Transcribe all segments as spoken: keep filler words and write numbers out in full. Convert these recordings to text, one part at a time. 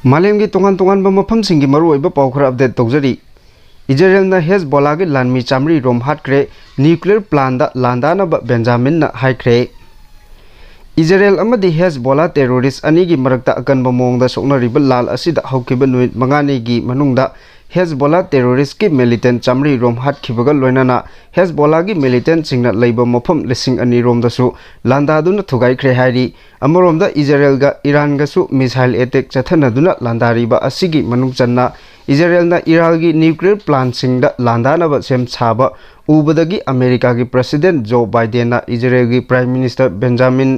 ꯃꯥꯂꯦꯝꯒꯤ ꯇꯣꯉꯥꯟ ꯇꯣꯉꯥꯟꯕ ꯃꯐꯝꯁꯤꯡꯒꯤ ꯃꯔꯨꯑꯣꯏꯕ ꯄꯥꯎ ꯈꯔ ꯑꯞꯗꯦꯠ ꯇꯧꯖꯔꯤ꯫ ꯏꯖꯔꯦꯜꯅ ꯍꯦꯖꯕꯣꯂꯥꯒꯤ ꯂꯥꯟꯃꯤ ꯆꯥꯃꯔꯤ ꯔꯣꯝ ꯍꯥꯠꯈ꯭ꯔꯦ꯫ ꯅ꯭ꯌꯨꯀ꯭ꯂꯤꯌꯔ ꯄ꯭ꯂꯥꯟꯗ ꯂꯥꯟꯗꯥꯅꯕ ꯕꯦꯟꯖꯥꯃꯤꯟꯅ ꯍꯥꯏꯈ꯭ꯔꯦ꯫ ꯏꯖꯔꯦꯜ ꯑꯃꯗꯤ ꯍꯦꯖꯕꯣꯂꯥ ꯇꯦꯔꯣꯔꯤꯁ ꯑꯅꯤꯒꯤ ꯃꯔꯛꯇ ꯑꯀꯟꯕ ꯃꯑꯣꯡꯗ ꯁꯣꯛꯅꯔꯤꯕ ꯂꯥꯜ ꯑꯁꯤꯗ ꯍꯧꯈꯤꯕ ꯅꯨꯃꯤꯠ ꯃꯉꯥꯅꯤꯒꯤ ꯃꯅꯨꯡꯗ ꯍꯦꯖꯕꯣꯂꯥ ꯇꯦꯔꯣꯔꯤꯁꯀꯤ ꯃꯤꯂꯤꯇꯦꯟ ꯆꯥꯃꯔꯤ ꯔꯣꯝ ꯍꯥꯠꯈꯤꯕꯒ ꯂꯣꯏꯅꯅ ꯍꯦꯖꯕꯣꯂꯥꯒꯤ ꯃꯤꯂꯤꯇꯦꯟꯁꯤꯡꯅ ꯂꯩꯕ ꯃꯐꯝ ꯂꯤꯁꯤꯡ ꯑꯅꯤ ꯔꯣꯝꯗꯁꯨ ꯂꯥꯟꯗꯥꯗꯨꯅ ꯊꯨꯒꯥꯏꯈ꯭ꯔꯦ ꯍꯥꯏꯔꯤ꯫ ꯑꯃꯔꯣꯝꯗ ꯏꯖꯔꯦꯜꯒ ꯏꯔꯥꯟꯒꯁꯨ ꯃꯤꯁꯥꯏꯜ ꯑꯦꯇꯦꯛ ꯆꯠꯊꯅꯗꯨꯅ ꯂꯥꯟꯗꯥꯔꯤꯕ ꯑꯁꯤꯒꯤ ꯃꯅꯨꯡ ꯆꯟꯅ ꯏꯖꯔꯦꯜꯅ ꯏꯔꯥꯟꯒꯤ ꯅ꯭ꯌꯨꯀ꯭ꯂꯤꯌꯔ ꯄ꯭ꯂꯥꯟꯁꯤꯡꯗ ꯂꯥꯟꯗꯥꯅꯕ ꯁꯦꯝ ꯁꯥꯕ ꯎꯕꯗꯒꯤ ꯑꯃꯦꯔꯤꯀꯥꯒꯤ ꯄ꯭ꯔꯁꯤꯗꯦꯟꯠ ꯖꯣ ꯕꯥꯏꯗꯦꯟꯅ ꯏꯖꯔꯦꯜꯒꯤ ꯄ꯭ꯔꯥꯏꯝ ꯃꯤꯅꯤꯁꯇꯔ ꯕꯦꯟꯖꯥꯃꯤꯟ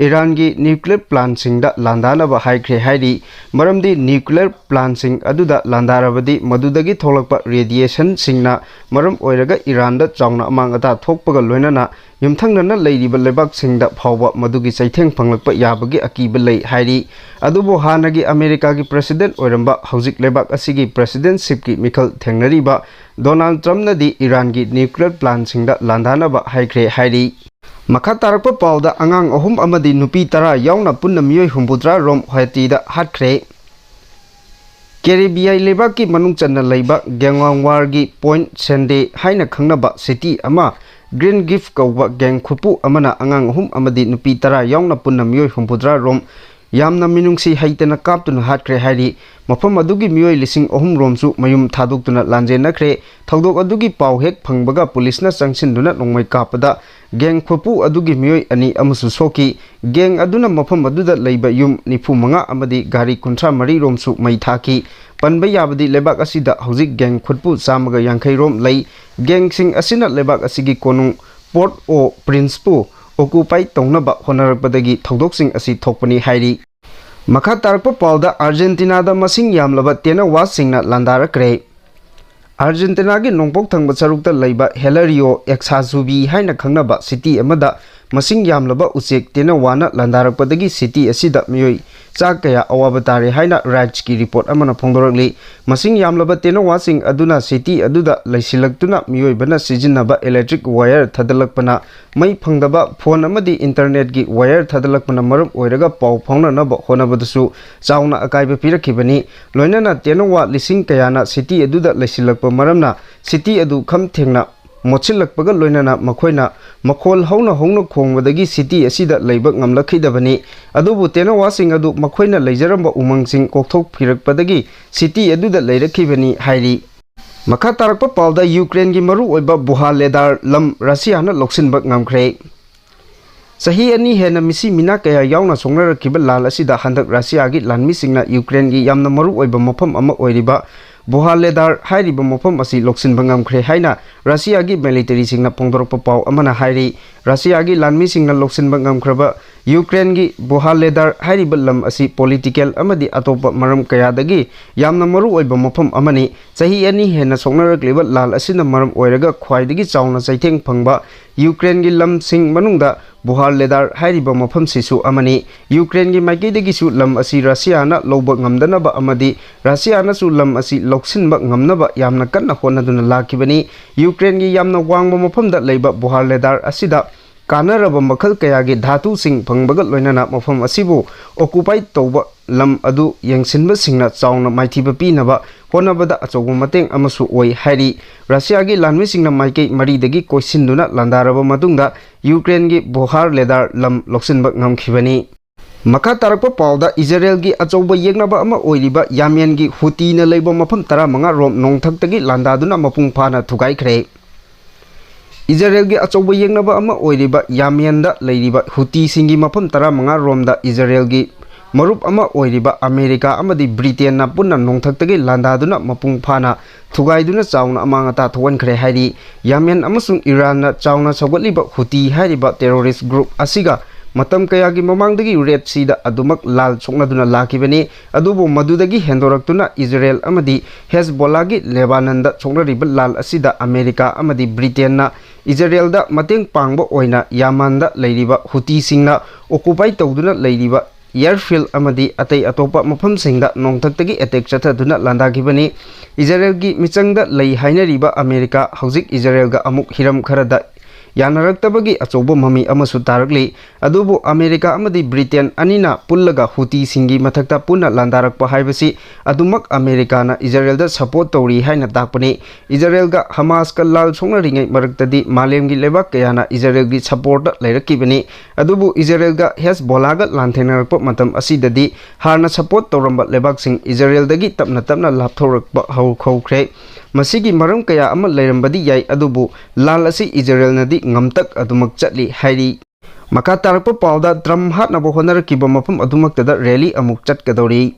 ꯏꯔꯥꯟꯒꯤ ꯅ꯭ꯌꯨꯀ꯭ꯂꯤꯌꯔ ꯄ꯭ꯂꯥꯟꯁꯤꯡꯗ ꯂꯥꯟꯗꯥꯅꯕ ꯍꯥꯏꯈ꯭ꯔꯦ ꯍꯥꯏꯔꯤ꯫ ꯃꯔꯝꯗꯤ ꯅ꯭ꯌꯨꯀ꯭ꯂꯤꯌꯔ ꯄ꯭ꯂꯥꯟꯁꯤꯡ ꯑꯗꯨꯗ ꯂꯥꯟꯗꯥꯔꯕꯗꯤ ꯃꯗꯨꯗꯒꯤ ꯊꯣꯛꯂꯛꯄ ꯔꯦꯗꯤꯌꯦꯁꯟꯁꯤꯡꯅ ꯃꯔꯝ ꯑꯣꯏꯔꯒ ꯏꯔꯥꯟꯗ ꯆꯥꯎꯅ ꯑꯃꯥꯡ ꯑꯇꯥ ꯊꯣꯛꯄꯒ ꯂꯣꯏꯅꯅ ꯌꯨꯝꯊꯪꯅꯅ ꯂꯩꯔꯤꯕ ꯂꯩꯕꯥꯛꯁꯤꯡꯗ ꯐꯥꯎꯕ ꯃꯗꯨꯒꯤ ꯆꯩꯊꯦꯡ ꯐꯪꯂꯛꯄ ꯌꯥꯕꯒꯤ ꯑꯀꯤꯕ ꯂꯩ ꯍꯥꯏꯔꯤ꯫ ꯑꯗꯨꯕꯨ ꯍꯥꯟꯅꯒꯤ ꯑꯃꯦꯔꯤꯀꯥꯒꯤ ꯄ꯭ꯔꯁꯤꯗꯦꯟꯠ ꯑꯣꯏꯔꯝꯕ, ꯍꯧꯖꯤꯛ ꯂꯩꯕꯥꯛ ꯑꯁꯤꯒꯤ ꯄ꯭ꯔꯁꯤꯗꯦꯟꯠꯁꯤꯞꯀꯤ ꯃꯤꯈꯜ ꯊꯦꯡꯅꯔꯤꯕ ꯗꯣꯅꯥꯜꯗ ꯇ꯭ꯔꯝꯞꯅꯗꯤ ꯏꯔꯥꯟꯒꯤ ꯅ꯭ꯌꯨꯀ꯭ꯂꯤꯌꯔ ꯄ꯭ꯂꯥꯟꯁꯤꯡꯗ ꯂꯥꯟꯗꯥꯅꯕ ꯍꯥꯏꯈ꯭ꯔꯦ ꯍꯥꯏꯔꯤ꯫ ꯃꯈꯥ ꯇꯥꯔꯛꯄ ꯄꯥꯎꯗ ꯑꯉꯥꯡ ꯑꯍꯨꯝ ꯑꯃꯗꯤ ꯅꯨꯄꯤ ꯇꯔꯥ ꯌꯥꯎꯅ ꯄꯨꯟꯅ ꯃꯤꯑꯣꯏ ꯍꯨꯝꯐꯨꯇꯔꯥ ꯔꯣꯝ ꯍꯥꯏꯇꯤꯗ ꯍꯥꯠꯈ꯭ꯔꯦ꯫ ꯀꯦꯔꯤꯕꯤꯌꯥꯏ ꯂꯩꯕꯥꯛꯀꯤ ꯃꯅꯨꯡ ꯆꯟꯅ ꯂꯩꯕ ꯒꯦꯡꯋꯥꯡꯋꯥꯔꯒꯤ ꯄꯣꯏꯟꯠ ꯁꯦꯟꯗꯦ ꯍꯥꯏꯅ ꯈꯪꯅꯕ ꯁꯤꯇꯤ ꯑꯃ ꯒ꯭ꯔꯤꯟ ꯒꯤꯐ ꯀꯧꯕ ꯒꯦꯡ ꯈꯨꯠꯄꯨ ꯑꯃꯅ ꯑꯉꯥꯡ ꯑꯍꯨꯝ ꯑꯃꯗꯤ ꯅꯨꯄꯤ ꯇꯔꯥ ꯌꯥꯎꯅ ꯄꯨꯟꯅ ꯃꯤꯑꯣꯏ ꯍꯨꯝꯐꯨꯇꯔꯥ ꯔꯣꯝ ꯌꯥꯝꯅ ꯃꯤꯅꯨꯡꯁꯤ ꯍꯩꯇꯅ ꯀꯥꯞꯇꯨꯅ ꯍꯥꯠꯈ꯭ꯔꯦ ꯍꯥꯏꯔꯤ꯫ ꯃꯐꯝ ꯑꯗꯨꯒꯤ ꯃꯤꯑꯣꯏ ꯂꯤꯁꯤꯡ ꯑꯍꯨꯝ ꯔꯣꯝꯁꯨ ꯃꯌꯨꯝ ꯊꯥꯗꯣꯛꯇꯨꯅ ꯂꯥꯟꯖꯦꯟꯅꯈ꯭ꯔꯦ꯫ ꯊꯧꯗꯣꯛ ꯑꯗꯨꯒꯤ ꯄꯥꯎ ꯍꯦꯛ ꯐꯪꯕꯒ ꯄꯨꯂꯤꯁꯅ ꯆꯪꯁꯤꯟꯗꯨꯅ ꯅꯣꯡꯃꯩ ꯀꯥꯞꯄꯗ ꯒꯦꯡ ꯈꯨꯠꯄꯨ ꯑꯗꯨꯒꯤ ꯃꯤꯑꯣꯏ ꯑꯅꯤ ꯑꯃꯁꯨ ꯁꯣꯛꯈꯤ꯫ ꯒꯦꯡ ꯑꯗꯨꯅ ꯃꯐꯝ ꯑꯗꯨꯗ ꯂꯩꯕ ꯌꯨꯝ ꯅꯤꯐꯨ ꯃꯉꯥ ꯑꯃꯗꯤ ꯒꯥꯔꯤ ꯀꯨꯟꯊ꯭ꯔꯥ ꯃꯔꯤ ꯔꯣꯝꯁꯨ ꯃꯩ ꯊꯥꯈꯤ꯫ ꯄꯟꯕ ꯌꯥꯕꯗꯤ ꯂꯩꯕꯥꯛ ꯑꯁꯤꯗ ꯍꯧꯖꯤꯛ ꯒꯦꯡ ꯈꯨꯠꯄꯨ ꯆꯥꯝꯃꯒ ꯌꯥꯡꯈꯩ ꯔꯣꯝ ꯂꯩ꯫ ꯒꯦꯡꯁꯤꯡ ꯑꯁꯤꯅ ꯂꯩꯕꯥꯛ ꯑꯁꯤꯒꯤ ꯀꯣꯅꯨꯡ ꯄꯣꯔꯠ ꯑꯣ ꯄ꯭ꯔꯤꯟꯁꯄꯨ ꯑꯣꯀꯨꯄꯥꯏ ꯇꯧꯅꯕ ꯍꯣꯠꯅꯔꯛꯄꯗꯒꯤ ꯊꯧꯗꯣꯛꯁꯤꯡ ꯑꯁꯤ ꯊꯣꯛꯄꯅꯤ ꯍꯥꯏꯔꯤ꯫ ꯃꯈꯥ ꯇꯥꯔꯛꯄ ꯄꯥꯎꯗ ꯑꯥꯔꯖꯦꯟꯇꯤꯅꯥꯗ ꯃꯁꯤꯡ ꯌꯥꯝꯂꯕ ꯇꯦꯅꯋꯥꯁꯁꯤꯡꯅ ꯂꯥꯟꯗꯥꯔꯛꯈ꯭ꯔꯦ꯫ ꯑꯥꯔꯖꯦꯟꯇꯤꯅꯥꯒꯤ ꯅꯣꯡꯄꯣꯛ ꯊꯪꯕ ꯁꯔꯨꯛꯇ ꯂꯩꯕ ꯍꯦꯂꯔꯤꯑꯣ ꯑꯦꯛꯁꯥꯖꯨꯕꯤ ꯍꯥꯏꯅ ꯈꯪꯅꯕ ꯁꯤꯇꯤ ꯑꯃꯗ ꯃꯁꯤꯡ ꯌꯥꯝꯂꯕ ꯎꯆꯦꯛ ꯇꯦꯅꯋꯥꯅ ꯂꯥꯟꯗꯥꯔꯛꯄꯗꯒꯤ ꯁꯤꯇꯤ ꯑꯁꯤꯗ ꯃꯤꯑꯣꯏ ꯆꯥ ꯀꯌꯥ ꯑꯋꯥꯕ ꯇꯥꯔꯦ ꯍꯥꯏꯅ ꯔꯥꯏꯠꯁꯀꯤ ꯔꯤꯄꯣꯔꯠ ꯑꯃꯅ ꯐꯣꯡꯗꯣꯔꯛꯂꯤ꯫ ꯃꯁꯤꯡ ꯌꯥꯝꯂꯕ ꯇꯦꯅꯋꯥꯁꯤꯡ ꯑꯗꯨꯅ ꯁꯤꯇꯤ ꯑꯗꯨꯗ ꯂꯩꯁꯤꯜꯂꯛꯇꯨꯅ ꯃꯤꯑꯣꯏꯕꯅ ꯁꯤꯖꯤꯟꯅꯕ ꯏꯂꯦꯛꯇ꯭ꯔꯤꯛ ꯋꯥꯌꯔ ꯊꯥꯗꯠꯂꯛꯄꯅ, ꯃꯩ ꯐꯪꯗꯕ, ꯐꯣꯟ ꯑꯃꯗꯤ ꯏꯟꯇꯔꯅꯦꯠꯀꯤ ꯋꯥꯌꯔ ꯊꯥꯗꯠꯂꯛꯄꯅ ꯃꯔꯝ ꯑꯣꯏꯔꯒ ꯄꯥꯎ ꯐꯥꯎꯅꯅꯕ ꯍꯣꯠꯅꯕꯗꯁꯨ ꯆꯥꯎꯅ ꯑꯀꯥꯏꯕ ꯄꯤꯔꯛꯈꯤꯕꯅꯤ꯫ ꯂꯣꯏꯅꯅ ꯇꯦꯅꯋꯥ ꯂꯤꯁꯤꯡ ꯀꯌꯥꯅ ꯁꯤꯇꯤ ꯑꯗꯨꯗ ꯂꯩꯁꯤꯜꯂꯛꯄ ꯃꯔꯝꯅ ꯁꯤꯇꯤ ꯑꯗꯨ ꯈꯝ ꯊꯦꯡꯅ ꯃꯣꯠꯁꯤꯜꯂꯛꯄꯒ ꯂꯣꯏꯅꯅ ꯃꯈꯣꯏꯅ ꯃꯈꯣꯜ ꯍꯧꯅ ꯍꯧꯅ ꯈꯣꯡꯕꯗꯒꯤ ꯁꯤꯇꯤ ꯑꯁꯤꯗ ꯂꯩꯕ ꯉꯝꯂꯛꯈꯤꯗꯕꯅꯤ꯫ ꯑꯗꯨꯕꯨ ꯇꯦꯅꯋꯥꯁꯤꯡ ꯑꯗꯨ ꯃꯈꯣꯏꯅ ꯂꯩꯖꯔꯝꯕ ꯎꯃꯪꯁꯤꯡ ꯀꯣꯛꯊꯣꯛꯄꯤꯔꯛꯄꯗꯒꯤ ꯁꯤꯇꯤ ꯑꯗꯨꯗ ꯂꯩꯔꯛꯈꯤꯕꯅꯤ ꯍꯥꯏꯔꯤ꯫ ꯃꯈꯥ ꯇꯥꯔꯛꯄ ꯄꯥꯎꯗ ꯌꯨꯀ꯭ꯔꯦꯟꯒꯤ ꯃꯔꯨꯑꯣꯏꯕ ꯕꯨꯍꯥꯂꯦꯗꯥꯔ ꯂꯝ ꯔꯁꯤꯌꯥꯅ ꯂꯧꯁꯤꯟꯕ ꯉꯝꯈ꯭ꯔꯦ꯫ ꯆꯍꯤ ꯑꯅꯤ ꯍꯦꯟꯅ ꯃꯤꯁꯤ ꯃꯤꯅꯥ ꯀꯌꯥ ꯌꯥꯎꯅ ꯁꯣꯛꯅꯔꯛꯈꯤꯕ ꯂꯥꯟ ꯑꯁꯤꯗ ꯍꯟꯗꯛ ꯔꯁꯤꯌꯥꯒꯤ ꯂꯥꯟꯃꯤꯁꯤꯡꯅ ꯌꯨꯀ꯭ꯔꯦꯟꯒꯤ ꯌꯥꯝꯅ ꯃꯔꯨꯑꯣꯏꯕ ꯃꯐꯝ ꯑꯃ ꯑꯣꯏꯔꯤꯕ ꯕꯨꯍꯥꯂꯦꯗꯥꯔ ꯍꯥꯏꯔꯤꯕ ꯃꯐꯝ ꯑꯁꯤ ꯂꯧꯁꯤꯟꯕ ꯉꯝꯈ꯭ꯔꯦ ꯍꯥꯏꯅ ꯔꯁꯤꯌꯥꯒꯤ ꯃꯤꯂꯤꯇꯔꯤꯁꯤꯡꯅ ꯐꯣꯡꯗꯣꯔꯛꯄ ꯄꯥꯎ ꯑꯃꯅ ꯍꯥꯏꯔꯤ꯫ ꯔꯁꯤꯌꯥꯒꯤ ꯂꯥꯟꯃꯤꯁꯤꯡꯅ ꯂꯧꯁꯤꯟꯕ ꯉꯝꯈ꯭ꯔꯕ ꯌꯨꯀ꯭ꯔꯦꯟꯒꯤ ꯕꯨꯍꯥꯂꯦꯗꯥꯔ ꯍꯥꯏꯔꯤꯕ ꯂꯝ ꯑꯁꯤ ꯄꯣꯂꯤꯇꯤꯀꯦꯜ ꯑꯃꯗꯤ ꯑꯇꯣꯞꯄ ꯃꯔꯝ ꯀꯌꯥꯗꯒꯤ ꯌꯥꯝꯅ ꯃꯔꯨꯑꯣꯏꯕ ꯃꯐꯝ ꯑꯃꯅꯤ꯫ ꯆꯍꯤ ꯑꯅꯤ ꯍꯦꯟꯅ ꯁꯣꯛꯅꯔꯛꯂꯤꯕ ꯂꯥꯟ ꯑꯁꯤꯅ ꯃꯔꯝ ꯑꯣꯏꯔꯒ ꯈ꯭ꯋꯥꯏꯗꯒꯤ ꯆꯥꯎꯅ ꯆꯩꯊꯦꯡ ꯐꯪꯕ ꯌꯨꯀ꯭ꯔꯦꯟꯒꯤ ꯂꯝꯁꯤꯡ ꯃꯅꯨꯡꯗ ꯕꯨꯍꯥꯔꯂꯦꯗꯥꯔ ꯍꯥꯏꯔꯤꯕ ꯃꯐꯝꯁꯤꯁꯨ ꯑꯃꯅꯤ꯫ ꯌꯨꯀ꯭ꯔꯦꯟꯒꯤ ꯃꯥꯏꯀꯩꯗꯒꯤꯁꯨ ꯂꯝ ꯑꯁꯤ ꯔꯁꯤꯌꯥꯅ ꯂꯧꯕ ꯉꯝꯗꯅꯕ ꯑꯃꯗꯤ ꯔꯁꯤꯌꯥꯅꯁꯨ ꯂꯝ ꯑꯁꯤ ꯂꯧꯁꯤꯟꯕ ꯉꯝꯅꯕ ꯌꯥꯝꯅ ꯀꯟꯅ ꯍꯣꯠꯅꯗꯨꯅ ꯂꯥꯛꯈꯤꯕꯅꯤ꯫ ꯌꯨꯀ꯭ꯔꯦꯟꯒꯤ ꯌꯥꯝꯅ ꯋꯥꯡꯕ ꯃꯐꯝꯗ ꯂꯩꯕ ꯕꯨꯍꯥꯔꯂꯦꯗꯥꯔ ꯑꯁꯤꯗ ꯀꯥꯟꯅꯔꯕ ꯃꯈꯜ ꯀꯌꯥꯒꯤ ꯙꯥꯇꯨꯁꯤꯡ ꯐꯪꯕꯒ ꯂꯣꯏꯅꯅ ꯃꯐꯝ ꯑꯁꯤꯕꯨ ꯑꯣꯀꯨꯄꯥꯏ ꯇꯧꯕ ꯂꯝ ꯑꯗꯨ ꯌꯦꯡꯁꯤꯟꯕꯁꯤꯡꯅ ꯆꯥꯎꯅ ꯃꯥꯏꯊꯤꯕ ꯄꯤꯅꯕ ꯍꯣꯠꯅꯕꯗ ꯑꯆꯧꯕ ꯃꯇꯦꯡ ꯑꯃꯁꯨ ꯑꯣꯏ ꯍꯥꯏꯔꯤ꯫ ꯔꯁꯤꯌꯥꯒꯤ ꯂꯥꯟꯃꯤꯁꯤꯡꯅ ꯃꯥꯏꯀꯩ ꯃꯔꯤꯗꯒꯤ ꯀꯣꯏꯁꯤꯟꯗꯨꯅ ꯂꯥꯟꯗꯥꯔꯕ ꯃꯇꯨꯡꯗ ꯌꯨꯀ꯭ꯔꯦꯟꯒꯤ ꯕꯨꯍꯥꯔꯂꯦꯗꯥꯔ ꯂꯝ ꯂꯧꯁꯤꯟꯕ ꯉꯝꯈꯤꯕꯅꯤ꯫ ꯃꯈꯥ ꯇꯥꯔꯛꯄ ꯄꯥꯎꯗ ꯏꯖꯔꯦꯜꯒꯤ ꯑꯆꯧꯕ ꯌꯦꯛꯅꯕ ꯑꯃ ꯑꯣꯏꯔꯤꯕ ꯌꯥꯃꯦꯟꯒꯤ ꯍꯨꯇꯤꯅ ꯂꯩꯕ ꯃꯐꯝ ꯇꯔꯥꯃꯉꯥ ꯔꯣꯝ ꯅꯣꯡꯊꯛꯇꯒꯤ ꯂꯥꯟꯗꯥꯗꯨꯅ ꯃꯄꯨꯡ ꯐꯥꯅ ꯊꯨꯒꯥꯏꯈ꯭ꯔꯦ꯫ ꯏꯖꯔꯦꯜꯒꯤ ꯑꯆꯧꯕ ꯌꯦꯛꯅꯕ ꯑꯃ ꯑꯣꯏꯔꯤꯕ ꯌꯥꯃꯦꯟꯗ ꯂꯩꯔꯤꯕ ꯍꯨꯇꯤꯁꯤꯡꯒꯤ ꯃꯐꯝ ꯇꯔꯥꯃꯉꯥ ꯔꯣꯝꯗ ꯏꯖꯔꯦꯜꯒꯤ ꯃꯔꯨꯞ ꯑꯃ ꯑꯣꯏꯔꯤꯕ ꯑꯃꯦꯔꯤꯀꯥ ꯑꯃꯗꯤ ꯕ꯭ꯔꯤꯇꯦꯟꯅ ꯄꯨꯟꯅ ꯅꯣꯡꯊꯛꯇꯒꯤ ꯂꯥꯟꯗꯥꯗꯨꯅ ꯃꯄꯨꯡ ꯐꯥꯅ ꯊꯨꯒꯥꯏꯗꯨꯅ ꯆꯥꯎꯅ ꯑꯃꯥꯡ ꯑꯇꯥ ꯊꯣꯛꯍꯟꯈ꯭ꯔꯦ ꯍꯥꯏꯔꯤ꯫ ꯌꯥꯃꯦꯟ ꯑꯃꯁꯨꯡ ꯏꯔꯥꯟꯅ ꯆꯥꯎꯅ ꯁꯧꯒꯠꯂꯤꯕ ꯍꯨꯇꯤ ꯍꯥꯏꯔꯤꯕ ꯇꯦꯔꯣꯔꯤꯁ ꯒ꯭ꯔꯨꯞ ꯑꯁꯤꯒ ꯃꯇꯝ ꯀꯌꯥꯒꯤ ꯃꯃꯥꯡꯗꯒꯤ ꯔꯦꯗ ꯁꯤꯗ ꯑꯗꯨꯃꯛ ꯂꯥꯜ ꯁꯣꯛꯅꯗꯨꯅ ꯂꯥꯛꯈꯤꯕꯅꯤ꯫ ꯑꯗꯨꯕꯨ ꯃꯗꯨꯗꯒꯤ ꯍꯦꯟꯗꯣꯔꯛꯇꯨꯅ ꯏꯖꯔꯦꯜ ꯑꯃꯗꯤ ꯍꯦꯖꯕꯣꯂꯥꯒꯤ ꯂꯦꯕꯥꯅꯟꯗ ꯁꯣꯛꯅꯔꯤꯕ ꯂꯥꯜ ꯑꯁꯤꯗ ꯑꯃꯦꯔꯤꯀꯥ ꯑꯃꯗꯤ ꯕ꯭ꯔꯤꯇꯦꯟꯅ ꯏꯖꯔꯦꯜꯗ ꯃꯇꯦꯡ ꯄꯥꯡꯕ ꯑꯣꯏꯅ ꯌꯥꯃꯥꯟꯗ ꯂꯩꯔꯤꯕ ꯍꯨꯇꯤꯁꯤꯡꯅ ꯑꯣꯀꯨꯄꯥꯏ ꯇꯧꯗꯨꯅ ꯂꯩꯔꯤꯕ ꯑꯦꯌꯔꯐꯤꯜꯗ ꯑꯃꯗꯤ ꯑꯇꯩ ꯑꯇꯣꯞꯄ ꯃꯐꯝꯁꯤꯡꯗ ꯅꯣꯡꯊꯛꯇꯒꯤ ꯑꯦꯇꯦꯛ ꯆꯠꯊꯗꯨꯅ ꯂꯥꯟꯗꯥꯈꯤꯕꯅꯤ꯫ ꯏꯖꯔꯦꯜꯒꯤ ꯃꯤꯆꯪꯗ ꯂꯩ ꯍꯥꯏꯅꯔꯤꯕ ꯑꯃꯦꯔꯤꯀꯥ ꯍꯧꯖꯤꯛ ꯏꯖꯔꯦꯜꯒ ꯑꯃꯨꯛ ꯍꯤꯔꯝ ꯈꯔꯗ ꯌꯥꯅꯔꯛꯇꯕꯒꯤ ꯑꯆꯧꯕ ꯃꯃꯤ ꯑꯃꯁꯨ ꯇꯥꯔꯛꯂꯤ꯫ ꯑꯗꯨꯕꯨ ꯑꯃꯦꯔꯤꯀꯥ ꯑꯃꯗꯤ ꯕ꯭ꯔꯤꯇꯦꯟ ꯑꯅꯤꯅ ꯄꯨꯜꯂꯒ ꯍꯨꯇꯤꯁꯤꯡꯒꯤ ꯃꯊꯛꯇ ꯄꯨꯟꯅ ꯂꯥꯟꯗꯥꯔꯛꯄ ꯍꯥꯏꯕꯁꯤ ꯑꯗꯨꯃꯛ ꯑꯃꯦꯔꯤꯀꯥꯅ ꯏꯖꯔꯦꯜꯗ ꯁꯄꯣꯔꯠ ꯇꯧꯔꯤ ꯍꯥꯏꯅ ꯇꯥꯛꯄꯅꯤ꯫ ꯏꯖꯔꯦꯜꯒ ꯍꯃꯥꯁꯀ ꯂꯥꯜ ꯁꯣꯛꯅꯔꯤꯉꯩ ꯃꯔꯛꯇꯗꯤ ꯃꯥꯂꯦꯝꯒꯤ ꯂꯩꯕꯥꯛ ꯀꯌꯥꯅ ꯏꯖꯔꯦꯜꯒꯤ ꯁꯄꯣꯔꯠꯇ ꯂꯩꯔꯛꯈꯤꯕꯅꯤ꯫ ꯑꯗꯨꯕꯨ ꯏꯖꯔꯦꯜꯒ ꯍꯦꯖꯕꯣꯂꯥꯒ ꯂꯥꯟꯊꯦꯡꯅꯔꯛꯄ ꯃꯇꯝ ꯑꯁꯤꯗꯗꯤ ꯍꯥꯟꯅ ꯁꯄꯣꯔꯠ ꯇꯧꯔꯝꯕ ꯂꯩꯕꯥꯛꯁꯤꯡ ꯏꯖꯔꯦꯜꯗꯒꯤ ꯇꯞꯅ ꯇꯞꯅ ꯂꯥꯞꯊꯣꯔꯛꯄ ꯍꯧ-, ꯍꯧꯈ꯭ꯔꯦ꯫ ꯃꯁꯤꯒꯤ ꯃꯔꯝ ꯀꯌꯥ ꯑꯃ ꯂꯩꯔꯝꯕꯗꯤ ꯌꯥꯏ, ꯑꯗꯨꯕꯨ ꯂꯥꯜ ꯑꯁꯤ ꯏꯖꯔꯦꯜꯅꯗꯤ ꯉꯝꯇꯛ ꯑꯗꯨꯃꯛ ꯆꯠꯂꯤ ꯍꯥꯏꯔꯤ꯫ ꯃꯈꯥ ꯇꯥꯔꯛꯄ ꯄꯥꯎꯗ, ꯇ꯭ꯔꯝꯞ ꯍꯥꯠꯅꯕ ꯍꯣꯠꯅꯔꯛꯈꯤꯕ ꯃꯐꯝ ꯑꯗꯨꯃꯛꯇꯗ ꯔꯦꯂꯤ ꯑꯃꯨꯛ ꯆꯠꯀꯗꯧꯔꯤ꯫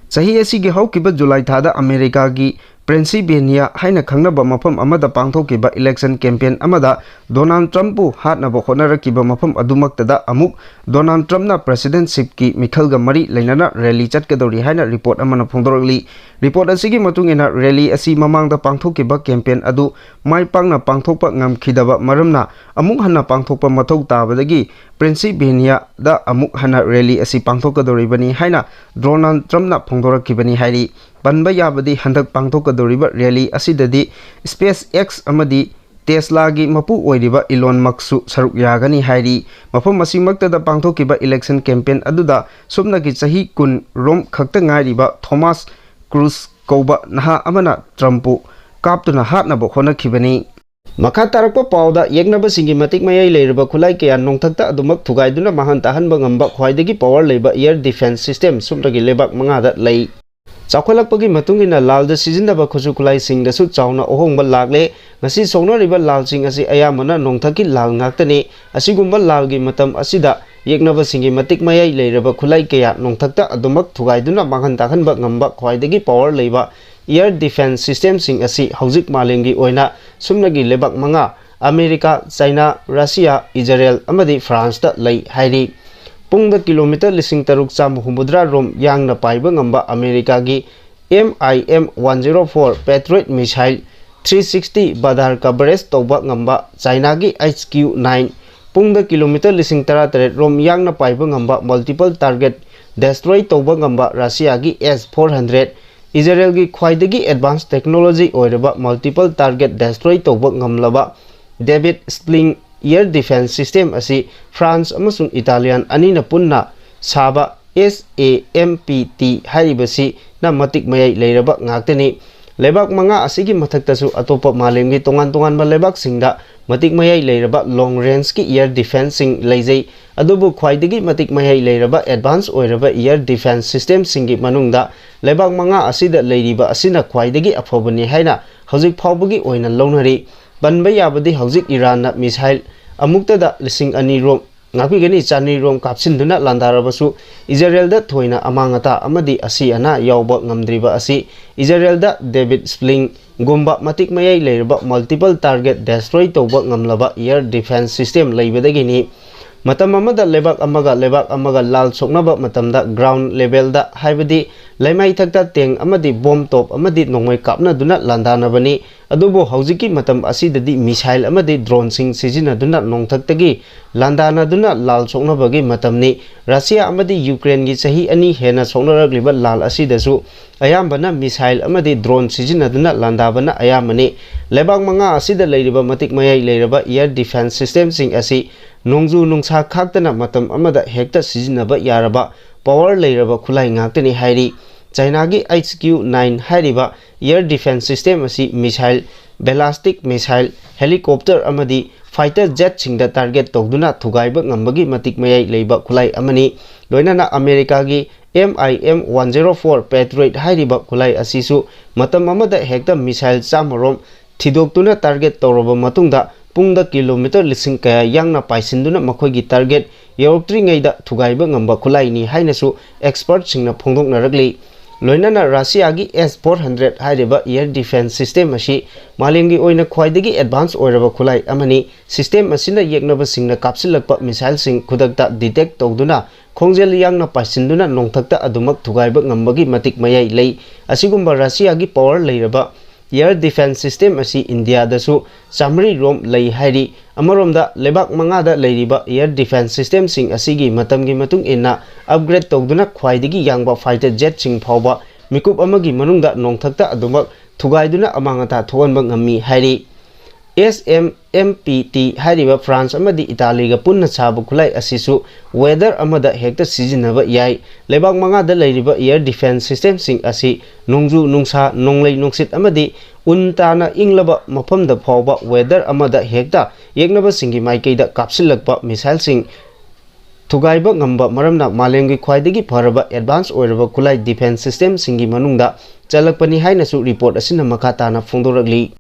ꯆꯍꯤ ꯑꯁꯤꯒꯤ ꯍꯧꯈꯤꯕ ꯖꯨꯂꯥꯏ ꯊꯥꯗ ꯑꯃꯦꯔꯤꯀꯥꯒꯤ ꯄ꯭ꯔꯦꯟꯁꯤꯜꯚꯦꯅꯤꯌꯥ ꯍꯥꯏꯅ ꯈꯪꯅꯕ ꯃꯐꯝ ꯑꯃꯗ ꯄꯥꯡꯊꯣꯛꯈꯤꯕ ꯏꯂꯦꯛꯁꯟ ꯀꯦꯝꯄꯦꯟ ꯑꯃꯗ ꯗꯣꯅꯥꯜꯗ ꯇ꯭ꯔꯝꯞꯄꯨ ꯍꯥꯠꯅꯕ ꯍꯣꯠꯅꯔꯛꯈꯤꯕ ꯃꯐꯝ ꯑꯗꯨꯃꯛꯇꯗ ꯑꯃꯨꯛ ꯗꯣꯅꯥꯜꯗ ꯇ꯭ꯔꯝꯞꯅ ꯄ꯭ꯔꯦꯁꯤꯗꯦꯟꯠꯁꯤꯞꯀꯤ ꯃꯤꯈꯜꯒ ꯃꯔꯤ ꯂꯩꯅꯅ ꯔꯦꯂꯤ ꯆꯠꯀꯗꯧꯔꯤ ꯍꯥꯏꯅ ꯔꯤꯄꯣꯔꯠ ꯑꯃꯅ ꯐꯣꯡꯗꯣꯔꯛꯂꯤ꯫ ꯔꯤꯄꯣꯔꯠ ꯑꯁꯤꯒꯤ ꯃꯇꯨꯡ ꯏꯟꯅ, ꯔꯦꯂꯤ ꯑꯁꯤ ꯃꯃꯥꯡꯗ ꯄꯥꯡꯊꯣꯛꯈꯤꯕ ꯀꯦꯝꯄꯦꯟ ꯑꯗꯨ ꯃꯥꯏ ꯄꯥꯛꯅ ꯄꯥꯡꯊꯣꯛꯄ ꯉꯝꯈꯤꯗꯕ ꯃꯔꯝꯅ ꯑꯃꯨꯛ ꯍꯟꯅ ꯄꯥꯡꯊꯣꯛꯄ ꯃꯊꯧ ꯇꯥꯕꯗꯒꯤ ꯄ꯭ꯔꯦꯟꯁꯤꯜꯚꯦꯅꯤꯌꯥꯗ ꯑꯃꯨꯛ ꯍꯟꯅ ꯔꯦꯂꯤ ꯑꯁꯤ ꯄꯥꯡꯊꯣꯛꯀꯗꯧꯔꯤꯕꯅꯤ ꯍꯥꯏꯅ ꯗꯣꯅꯥꯜꯗ ꯇ꯭ꯔꯝꯞꯅ ꯐꯣꯡꯗꯣꯔꯛꯈꯤꯕꯅꯤ ꯍꯥꯏꯔꯤ꯫ ꯄꯟꯕ ꯌꯥꯕꯗꯤ, ꯍꯟꯗꯛ ꯄꯥꯡꯊꯣꯛꯀꯗꯧꯔꯤꯕ ꯔꯦꯂꯤ ꯑꯁꯤꯗꯗꯤ ꯁ꯭ꯄꯦꯁ ꯑꯦꯛꯁ ꯑꯃꯗꯤ ꯇꯦꯁꯂꯥꯒꯤ ꯃꯄꯨ ꯑꯣꯏꯔꯤꯕ ꯏꯂꯣꯟ ꯃꯛꯁꯁꯨ ꯁꯔꯨꯛ ꯌꯥꯒꯅꯤ ꯍꯥꯏꯔꯤ꯫ ꯃꯐꯝ ꯑꯁꯤꯃꯛꯇꯗ ꯄꯥꯡꯊꯣꯛꯈꯤꯕ ꯏꯂꯦꯛꯁꯟ ꯀꯦꯝꯄꯦꯟ ꯑꯗꯨꯗ ꯁꯨꯞꯅꯒꯤ ꯆꯍꯤ ꯀꯨꯟ ꯔꯣꯝ ꯈꯛꯇ ꯉꯥꯏꯔꯤꯕ ꯊꯣꯃꯥꯁ ꯀ꯭ꯔꯨꯖ ꯀꯧꯕ ꯅꯍꯥ ꯑꯃꯅ ꯇ꯭ꯔꯝꯞꯄꯨ ꯀꯥꯞꯇꯨꯅ ꯍꯥꯠꯅꯕ ꯍꯣꯠꯅꯈꯤꯕꯅꯤ꯫ ꯃꯈꯥ ꯇꯥꯔꯛꯄ ꯄꯥꯎꯗ, ꯌꯦꯛꯅꯕꯁꯤꯡꯒꯤ ꯃꯇꯤꯛ ꯃꯌꯥꯏ ꯂꯩꯔꯕ ꯈꯨꯠꯂꯥꯏ ꯀꯌꯥ ꯅꯣꯡꯊꯛꯇ ꯑꯗꯨꯃꯛ ꯊꯨꯒꯥꯏꯗꯨꯅ ꯃꯥꯡꯍꯟ ꯇꯥꯍꯟꯕ ꯉꯝꯕ ꯈ꯭ꯋꯥꯏꯗꯒꯤ ꯄꯋꯥꯔ ꯂꯩꯕ ꯑꯦꯌꯔ ꯗꯤꯐꯦꯟꯁ ꯁꯤꯁꯇꯦꯝ ꯁꯨꯞꯅꯒꯤ ꯂꯩꯕꯥꯛ ꯃꯉꯥꯗ ꯂꯩ꯫ ꯆꯥꯎꯈꯠꯂꯛꯄꯒꯤ ꯃꯇꯨꯡ ꯏꯟꯅ ꯂꯥꯜꯗ ꯁꯤꯖꯤꯟꯅꯕ ꯈꯨꯠꯁꯨ ꯈꯨꯠꯂꯥꯏꯁꯤꯡꯗꯁꯨ ꯆꯥꯎꯅ ꯑꯍꯣꯡꯕ ꯂꯥꯛꯂꯦ꯫ ꯉꯁꯤ ꯁꯣꯛꯅꯔꯤꯕ ꯂꯥꯜꯁꯤꯡ ꯑꯁꯤ ꯑꯌꯥꯝꯕꯅ ꯅꯣꯡꯊꯛꯀꯤ ꯂꯥꯜ ꯉꯥꯛꯇꯅꯤ꯫ ꯑꯁꯤꯒꯨꯝꯕ ꯂꯥꯜꯒꯤ ꯃꯇꯝ ꯑꯁꯤꯗ ꯌꯦꯛꯅꯕꯁꯤꯡꯒꯤ ꯃꯇꯤꯛ ꯃꯌꯥꯏ ꯂꯩꯔꯕ ꯈꯨꯠꯂꯥꯏ ꯀꯌꯥ ꯅꯣꯡꯊꯛꯇ ꯑꯗꯨꯃꯛ ꯊꯨꯒꯥꯏꯗꯨꯅ ꯃꯥꯡꯍꯟ ꯇꯥꯛꯍꯟꯕ ꯉꯝꯕ ꯈ꯭ꯋꯥꯏꯗꯒꯤ ꯄꯋꯥꯔ ꯂꯩꯕ ꯑꯦꯌꯔ ꯗꯤꯐꯦꯟꯁ ꯁꯤꯁꯇꯦꯝꯁꯤꯡ ꯑꯁꯤ ꯍꯧꯖꯤꯛ ꯃꯥꯂꯦꯝꯒꯤ ꯑꯣꯏꯅ ꯁꯨꯞꯅꯒꯤ ꯂꯩꯕꯥꯛ ꯃꯉꯥ ꯑꯃꯦꯔꯤꯀꯥ, ꯆꯥꯏꯅꯥ, ꯔꯁꯤꯌꯥ, ꯏꯖꯔꯦꯜ ꯑꯃꯗꯤ ꯐ꯭ꯔꯥꯟꯁꯇ ꯂꯩ ꯍꯥꯏꯔꯤ꯫ ꯄꯨꯡꯗ ꯀꯤꯂꯣꯃꯤꯇꯔ ꯂꯤꯁꯤꯡ ꯇꯔꯨꯛ ꯆꯥꯝꯃ ꯍꯨꯝꯐꯨꯇꯔꯥ ꯔꯣꯝ ꯌꯥꯡꯅ ꯄꯥꯏꯕ ꯉꯝꯕ ꯑꯃꯦꯔꯤꯀꯥꯒꯤ M I M one zero four Patriot missile three sixty radar coverage ꯇꯧꯕ ꯉꯝꯕ ꯆꯥꯏꯅꯥꯒꯤ H Q nine, ꯄꯨꯡꯗ ꯀꯤꯂꯣꯃꯤꯇꯔ ꯂꯤꯁꯤꯡ ꯇꯔꯥꯇꯔꯦꯠ ꯔꯣꯝ ꯌꯥꯡꯅ ꯄꯥꯏꯕ ꯉꯝꯕ multiple target destroy ꯇꯧꯕ ꯉꯝꯕ ꯔꯁꯤꯌꯥꯒꯤ S four hundred, ꯏꯖꯔꯦꯜꯒꯤ ꯈ꯭ꯋꯥꯏꯗꯒꯤ advance technology ꯑꯣꯏꯔꯕ multiple target destroy ꯇꯧꯕ ꯉꯝꯂꯕ David's Sling air defense system ꯑꯁꯤ ꯐ꯭ꯔꯥꯟꯁ ꯑꯃꯁꯨꯡ ꯏꯇꯥꯂꯤꯌꯥꯟ ꯑꯅꯤꯅ ꯄꯨꯟꯅ ꯁꯥꯕ SAMPT ꯍꯥꯏꯔꯤꯕꯁꯤꯅ ꯃꯇꯤꯛ ꯃꯌꯥꯏ ꯂꯩꯔꯕ ꯉꯥꯛꯇꯅꯤ꯫ ꯂꯩꯕꯥꯛ ꯃꯉꯥ ꯑꯁꯤꯒꯤ ꯃꯊꯛꯇꯁꯨ ꯑꯇꯣꯞꯄ ꯃꯥꯂꯦꯝꯒꯤ ꯇꯣꯉꯥꯟ ꯇꯣꯉꯥꯟꯕ ꯂꯩꯕꯥꯛꯁꯤꯡꯗ ꯃꯇꯤꯛ ꯃꯌꯥꯏ ꯂꯩꯔꯕ long rangeꯀꯤ air defenceꯁꯤꯡ ꯂꯩꯖꯩ꯫ ꯑꯗꯨꯕꯨ ꯈ꯭ꯋꯥꯏꯗꯒꯤ ꯃꯇꯤꯛ ꯃꯌꯥꯏ ꯂꯩꯔꯕ advance ꯑꯣꯏꯔꯕ air defence systemꯁꯤꯡꯒꯤ ꯃꯅꯨꯡꯗ ꯂꯩꯕꯥꯛ ꯃꯉꯥ ꯑꯁꯤꯗ ꯂꯩꯔꯤꯕ ꯑꯁꯤꯅ ꯈ꯭ꯋꯥꯏꯗꯒꯤ ꯑꯐꯕꯅꯤ ꯍꯥꯏꯅ ꯍꯧꯖꯤꯛ ꯐꯥꯎꯕꯒꯤ ꯑꯣꯏꯅ ꯂꯧꯅꯔꯤ꯫ ꯄꯟꯕ ꯌꯥꯕꯗꯤ ꯍꯧꯖꯤꯛ ꯏꯔꯥꯟꯅ missile ꯑꯃꯨꯛꯇꯗ ꯂꯤꯁꯤꯡ ꯑꯅꯤ ꯔꯣꯝ, ꯉꯥꯛꯄꯤꯒꯅꯤ, ꯆꯥꯅꯤ ꯔꯣꯝ ꯀꯥꯞꯁꯤꯟꯗꯨꯅ ꯂꯥꯟꯗꯥꯔꯕꯁꯨ ꯏꯖꯔꯦꯜꯗ ꯊꯣꯏꯅ ꯑꯃꯥꯡ ꯑꯇꯥ ꯑꯃꯗꯤ ꯑꯁꯤ ꯑꯅꯥ ꯌꯥꯎꯕ ꯉꯝꯗ꯭ꯔꯤꯕ ꯑꯁꯤ ꯏꯖꯔꯦꯜꯗ David's Slingꯒꯨꯝꯕ ꯃꯇꯤꯛ ꯃꯌꯥꯏ ꯂꯩꯔꯕ multiple target destroy ꯇꯧꯕ ꯉꯝꯂꯕ air defence system ꯂꯩꯕꯗꯒꯤꯅꯤ꯫ ꯃꯇꯝ ꯑꯃꯗ ꯂꯩꯕꯥꯛ ꯑꯃꯒ ꯂꯩꯕꯥꯛ ꯑꯃꯒ ꯂꯥꯜ ꯁꯣꯛꯅꯕ ꯃꯇꯝꯗ ground levelꯗ, ꯍꯥꯏꯕꯗꯤ ꯂꯩꯃꯥꯏꯊꯛꯇ tank ꯑꯃꯗꯤ bomb ꯇꯣꯞ ꯑꯃꯗꯤ ꯅꯣꯡꯃꯩ ꯀꯥꯞꯅꯗꯨꯅ ꯂꯥꯟꯗꯥꯅꯕꯅꯤ꯫ ꯑꯗꯨꯕꯨ ꯍꯧꯖꯤꯛꯀꯤ ꯃꯇꯝ ꯑꯁꯤꯗꯗꯤ missile ꯑꯃꯗꯤ droneꯁꯤꯡ ꯁꯤꯖꯤꯟꯅꯗꯨꯅ ꯅꯣꯡꯊꯛꯇꯒꯤ ꯂꯥꯟꯗꯥꯅꯗꯨꯅ ꯂꯥꯜ ꯁꯣꯛꯅꯕꯒꯤ ꯃꯇꯝꯅꯤ꯫ ꯔꯁꯤꯌꯥ ꯑꯃꯗꯤ ꯌꯨꯀ꯭ꯔꯦꯟꯒꯤ ꯆꯍꯤ ꯑꯅꯤ ꯍꯦꯟꯅ ꯁꯣꯛꯅꯔꯛꯂꯤꯕ ꯂꯥꯜ ꯑꯁꯤꯗꯁꯨ ꯑꯌꯥꯝꯕꯅ missile ꯑꯃꯗꯤ drone ꯁꯤꯖꯤꯟꯅꯗꯨꯅ ꯂꯥꯟꯗꯥꯕꯅ ꯑꯌꯥꯝꯕꯅꯤ꯫ ꯂꯩꯕꯥꯛ ꯃꯉꯥ ꯑꯁꯤꯗ ꯂꯩꯔꯤꯕ ꯃꯇꯤꯛ ꯃꯌꯥꯏ ꯂꯩꯔꯕ air defence systemꯁꯤꯡ ꯑꯁꯤ ꯅꯣꯡꯖꯨ ꯅꯨꯡꯁꯥ ꯈꯥꯛꯇꯅ ꯃꯇꯝ ꯑꯃꯗ ꯍꯦꯛꯇ ꯁꯤꯖꯤꯟꯅꯕ ꯌꯥꯔꯕ power ꯂꯩꯔꯕ ꯈꯨꯠꯂꯥꯏ ꯉꯥꯛꯇꯅꯤ ꯍꯥꯏꯔꯤ꯫ ꯆꯥꯏꯅꯥꯒꯤ H Q nine ꯍꯥꯏꯔꯤꯕ air defence system ꯑꯁꯤ missile, ballistic missile, helicopter ꯑꯃꯗꯤ fighter jetꯁꯤꯡꯗ target ꯇꯧꯗꯨꯅ ꯊꯨꯒꯥꯏꯕ ꯉꯝꯕꯒꯤ ꯃꯇꯤꯛ ꯃꯌꯥꯏ ꯂꯩꯕ ꯈꯨꯠꯂꯥꯏ ꯑꯃꯅꯤ꯫ ꯂꯣꯏꯅꯅ ꯑꯃꯦꯔꯤꯀꯥꯒꯤ M I M one zero four Patriot ꯍꯥꯏꯔꯤꯕ ꯈꯨꯠꯂꯥꯏ ꯑꯁꯤꯁꯨ ꯃꯇꯝ ꯑꯃꯗ ꯍꯦꯛꯇ missile ꯆꯥꯝꯃꯔꯣꯝ ꯊꯤꯗꯣꯛꯇꯨꯅ target ꯇꯧꯔꯕ ꯃꯇꯨꯡꯗ ꯄꯨꯡꯗ ꯀꯤꯂꯣꯃꯤꯇꯔ ꯂꯤꯁꯤꯡ ꯀꯌꯥ ꯌꯥꯡꯅ ꯄꯥꯏꯁꯤꯟꯗꯨꯅ ꯃꯈꯣꯏꯒꯤ target ꯌꯧꯔꯛꯇ꯭ꯔꯤꯉꯩꯗ ꯊꯨꯒꯥꯏꯕ ꯉꯝꯕ ꯈꯨꯠꯂꯥꯏꯅꯤ ꯍꯥꯏꯅꯁꯨ expertꯁꯤꯡꯅ ꯐꯣꯡꯗꯣꯛꯅꯔꯛꯂꯤ꯫ ꯂꯣꯏꯅꯅ ꯔꯁꯤꯌꯥꯒꯤ ꯑꯦꯁ ꯐꯣꯔ ꯍꯟꯗ꯭ꯔꯦꯠ ꯍꯥꯏꯔꯤꯕ air defence system ꯑꯁꯤ ꯃꯥꯂꯦꯝꯒꯤ ꯑꯣꯏꯅ ꯈ꯭ꯋꯥꯏꯗꯒꯤ advance ꯑꯣꯏꯔꯕ ꯈꯨꯠꯂꯥꯏ ꯑꯃꯅꯤ꯫ System ꯑꯁꯤꯅ ꯌꯦꯛꯅꯕꯁꯤꯡꯅ ꯀꯥꯞꯁꯤꯜꯂꯛꯄ missileꯁꯤꯡ ꯈꯨꯗꯛꯇ detect ꯇꯧꯗꯨꯅ ꯈꯣꯡꯖꯦꯜ ꯌꯥꯡꯅ ꯄꯥꯏꯁꯤꯟꯗꯨꯅ ꯅꯣꯡꯊꯛꯇ ꯑꯗꯨꯃꯛ ꯊꯨꯒꯥꯏꯕ ꯉꯝꯕꯒꯤ ꯃꯇꯤꯛ ꯃꯌꯥꯏ ꯂꯩ꯫ ꯑꯁꯤꯒꯨꯝꯕ ꯔꯁꯤꯌꯥꯒꯤ power ꯂꯩꯔꯕ air defence system ꯑꯁꯤ ꯏꯟꯗꯤꯌꯥꯗꯁꯨ ꯆꯥꯃꯔꯤ ꯔꯣꯝ ꯂꯩ ꯍꯥꯏꯔꯤ꯫ ꯑꯃꯔꯣꯝꯗ ꯂꯩꯕꯥꯛ ꯃꯉꯥꯗ ꯂꯩꯔꯤꯕ air defence systemꯁꯤꯡ ꯑꯁꯤꯒꯤ ꯃꯇꯝꯒꯤ ꯃꯇꯨꯡ ꯏꯟꯅ upgrade ꯇꯧꯗꯨꯅ ꯈ꯭ꯋꯥꯏꯗꯒꯤ ꯌꯥꯡꯕ fighter jetꯁꯤꯡ ꯐꯥꯎꯕ ꯃꯤꯀꯨꯞ ꯑꯃꯒꯤ ꯃꯅꯨꯡꯗ ꯅꯣꯡꯊꯛꯇ ꯑꯗꯨꯃꯛ ꯊꯨꯒꯥꯏꯗꯨꯅ ꯑꯃꯥꯡ ꯑꯇꯥ ꯊꯣꯛꯍꯟꯕ ꯉꯝꯃꯤ ꯍꯥꯏꯔꯤ꯫ S M M P T ꯍꯥꯏꯔꯤꯕ ꯐ꯭ꯔꯥꯟꯁ ꯑꯃꯗꯤ ꯏꯇꯥꯂꯤꯒ ꯄꯨꯟꯅ ꯁꯥꯕ ꯈꯨꯠꯂꯥꯏ ꯑꯁꯤꯁꯨ weather ꯑꯃꯗ ꯍꯦꯛꯇ ꯁꯤꯖꯤꯟꯅꯕ ꯌꯥꯏ꯫ ꯂꯩꯕꯥꯛ ꯃꯉꯥꯗ ꯂꯩꯔꯤꯕ air defence systemꯁꯤꯡ ꯑꯁꯤ ꯅꯣꯡꯖꯨ ꯅꯨꯡꯁꯥ, ꯅꯣꯡꯂꯩ ꯅꯨꯡꯁꯤꯠ ꯑꯃꯗꯤ ꯎꯟ ꯇꯥꯅ ꯏꯪꯂꯕ ꯃꯐꯝꯗ ꯐꯥꯎꯕ weather ꯑꯃꯗ ꯍꯦꯛꯇ ꯌꯦꯛꯅꯕꯁꯤꯡꯒꯤ ꯃꯥꯏꯀꯩꯗ ꯀꯥꯞꯁꯤꯜꯂꯛꯄ missileꯁꯤꯡ ꯊꯨꯒꯥꯏꯕ ꯉꯝꯕ ꯃꯔꯝꯅ ꯃꯥꯂꯦꯝꯒꯤ ꯈ꯭ꯋꯥꯏꯗꯒꯤ ꯐꯔꯕ advance ꯑꯣꯏꯔꯕ ꯈꯨꯠꯂꯥꯏ defence systemꯁꯤꯡꯒꯤ ꯃꯅꯨꯡꯗ ꯆꯜꯂꯛꯄꯅꯤ ꯍꯥꯏꯅꯁꯨ report ꯑꯁꯤꯅ ꯃꯈꯥ ꯇꯥꯅ ꯐꯣꯡꯗꯣꯔꯛꯂꯤ꯫